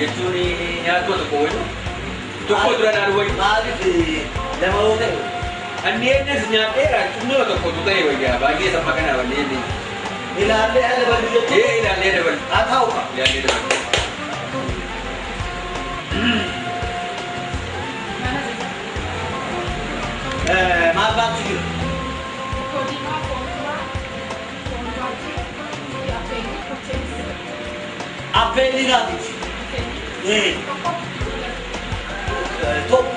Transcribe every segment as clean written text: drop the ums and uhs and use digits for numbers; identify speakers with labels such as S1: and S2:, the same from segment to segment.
S1: Jechuun nyaatuma tokko wayyu. Tokko dura naan wayyu.
S2: Maaliif lama yoo ta'e?
S1: Anni eenyas nyaadheera xinnoo tokkotu ta'e wayyaa baay'ee samma kana wanneen.
S2: Ilaallee haala bal'u jechuudha.
S1: Ee ilaallee dabalu.
S2: Haa ta'u ka.
S1: Ilaallee dabalu.
S2: Maal baatu jira? Affeelli naafiti. Tokko.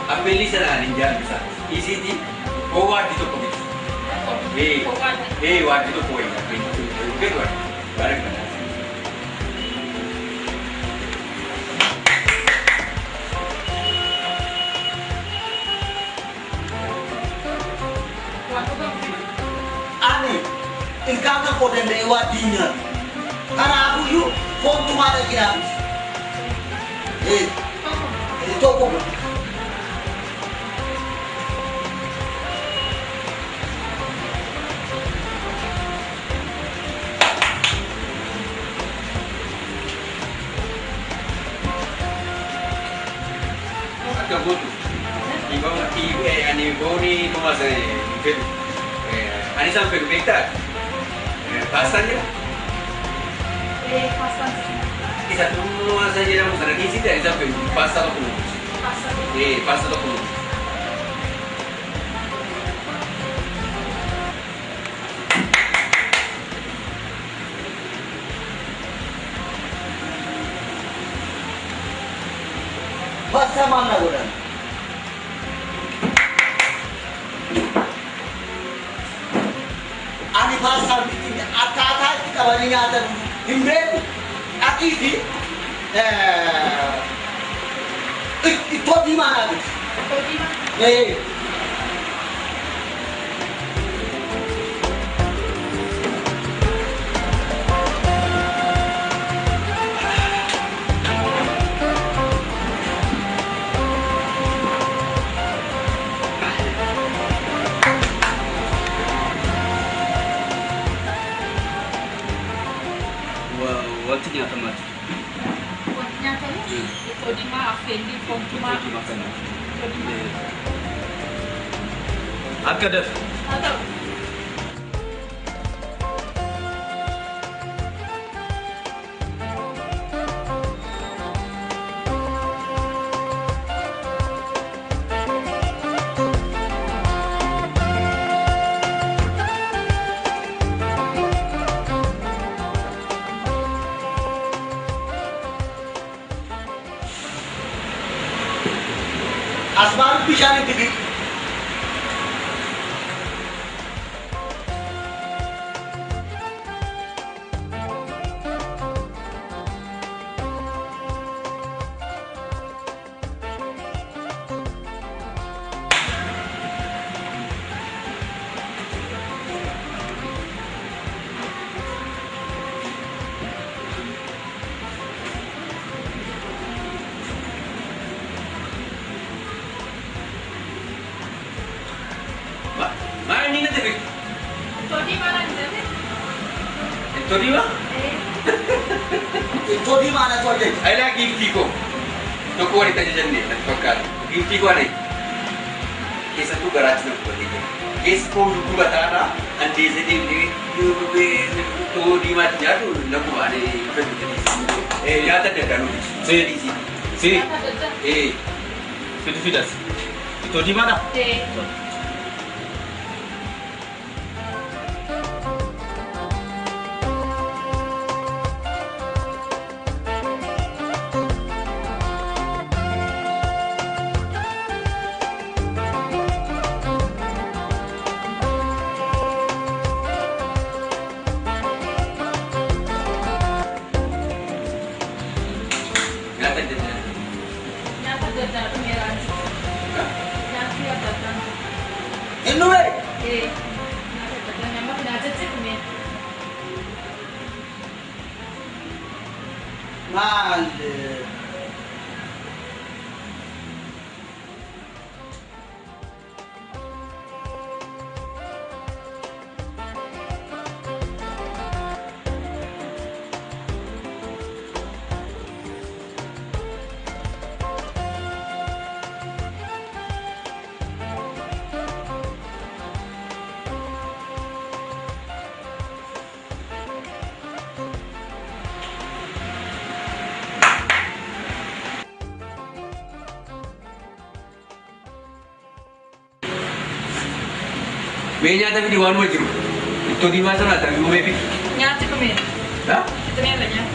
S1: Affeelli sanaan hin jaallu Isiiti koo waaddi tokko miti. Ee waaddi tokko wayya. Gadi waaddi. Baara kana.
S2: Ani ilkaan kan koo danda'e waa diinyaatu. Kanaafuyyuu foontumaa dhaqinaa miti. Tokko.
S1: Akka gootu. Ani boonii tumas fedhu. Ani isaan fedhu beektaa? Paastaan jira? Isa tumaas jedhamu sana dhiisite ani isaan fedhu paastaa tokko nuuf. Paastaa tokko nuuf.
S2: Paastaa maal na godhan? Ani paastaa miti akkaataa itti qabanii nyaatan hin beeku. Dhaqiiti ittoo diimaa naa biti. Ee.
S1: Wanti nyaatamaa jiru.
S3: Wanti nyaatamu ittoo diimaa, affeellii, foon tumaa.
S1: Ittoo diimaa kana.
S3: Ittoo diimaa.
S1: Akka dafe.
S3: Haa ta'u.
S2: Asmaan bishaan itti fidu.
S1: Maal inni natti fidu?
S3: Ittoo diimaa naan jedhe.
S1: Ittoo diimaa?
S2: Ittoo diimaa natu ajaja.
S1: Ayilaa giiftii koo. Tokko walitti ajajanne natti fakkaata. Giiftii koo ana keessattuu garaachi na gubatee jira. Keessi koo gubataadha. Andeessee deemnee ittoo diimaatti nyaatu na guba ani fedhu jedhee. Nyaata adda addaa nuti.
S4: Si. Si.
S3: Nyaata adda addaa.
S4: Fidi fidas. Ittoo diimaadha?
S3: Ee.
S1: Nyaata adda addaa.
S3: Nyaata adda addaa dhumeera. Nyaatni adda addaan jiru.
S2: Hin dhume.
S3: Ee. Nyaata adda addaa nama na ajajje dhumeera.
S2: Maal
S1: Mee nyaata fidi waanuma jiru. Ittoo diimaa sana ta'e uumee fidi.
S3: Nyaati dhumeera.
S1: Ha?
S3: Fixneerra nyaata.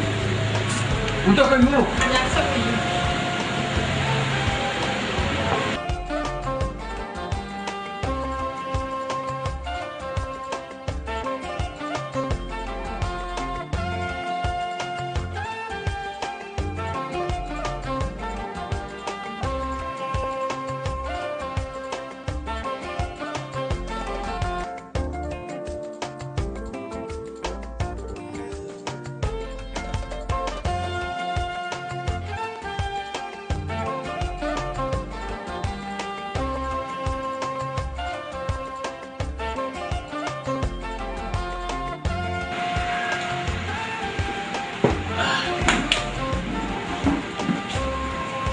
S1: Kun tokko immoo.
S3: Nyaati tokko iyyuu.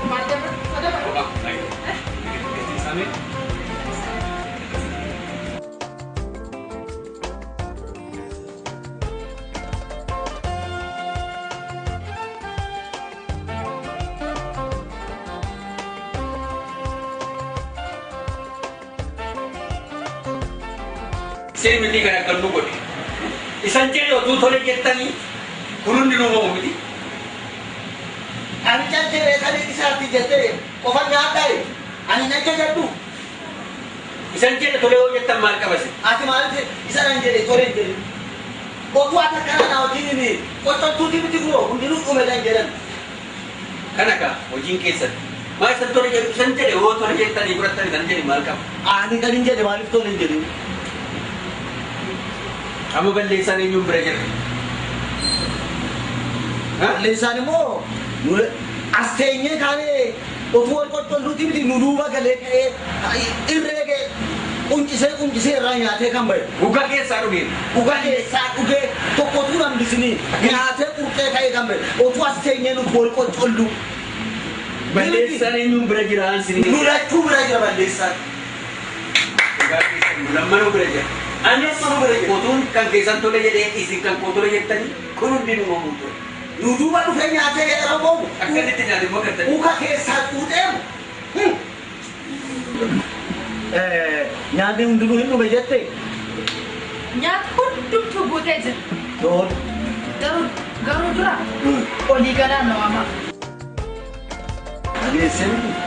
S3: Maal dabar? Dabar.
S1: Seen miti kana kan nu godhe. Isan jedhe otuu tole jettanii kun hundi nu uumamu miti.
S2: Ani caccabee kan isaatti jettee qofa nyaadhaa ani na jajadhu.
S1: Isan jedhe tole yoo jettan maal qabase?
S2: Ati maaliif isa nan jedhe tole hin jedhin. Otuu ati akkana naa wajjin qoccoltuuti miti guroo hundinuu dhume kan jedhan.
S1: Kana ka hojiin keessan. Maa isan tole jedhu isan jedhe yoo tole jettanii fudhattanii isan jedhe maal qaba?
S2: Ani kan hin jedhe maaliif tole hin jedhin.
S1: Amma balleessaan eenyuun bira jira? Ha?
S2: Balleessaan immoo as teenyee kaanee otuu wal qoccolluuti miti nu duuba galee ka'ee irree ga'e quncisee quncisee irraa nyaatee kan bahe.
S1: Dhugaa keessaa dhugee.
S2: Dhugaa keessaa dhugee tokkotu nambisinii nyaatee qurxee ka'ee kan bahe otuu as teenyee nu wal qoccollu.
S1: Balleessaan eenyuun bira jira ansinii?
S2: Nu lachuu bira jira balleessaan.
S1: Dhugaa keessan nu lammanuu bira jira. Anis otuun kan keessan tole jedhee isin kan koo tole jettanii kun hundi nu uumamuu ture.
S2: Nu duuba dhufee nyaatee yeroo ba'u
S1: Akkasitti nyaate immoo kan ta'e.
S2: Uka keessaa xuuxeemu. Nyaanni hundinuu hin dhume jette.
S3: Nyaati hundumtuu guutee jira.
S2: Toon.
S3: Garuu garuu dura olii galaan na waama.
S2: Dhageessee miti.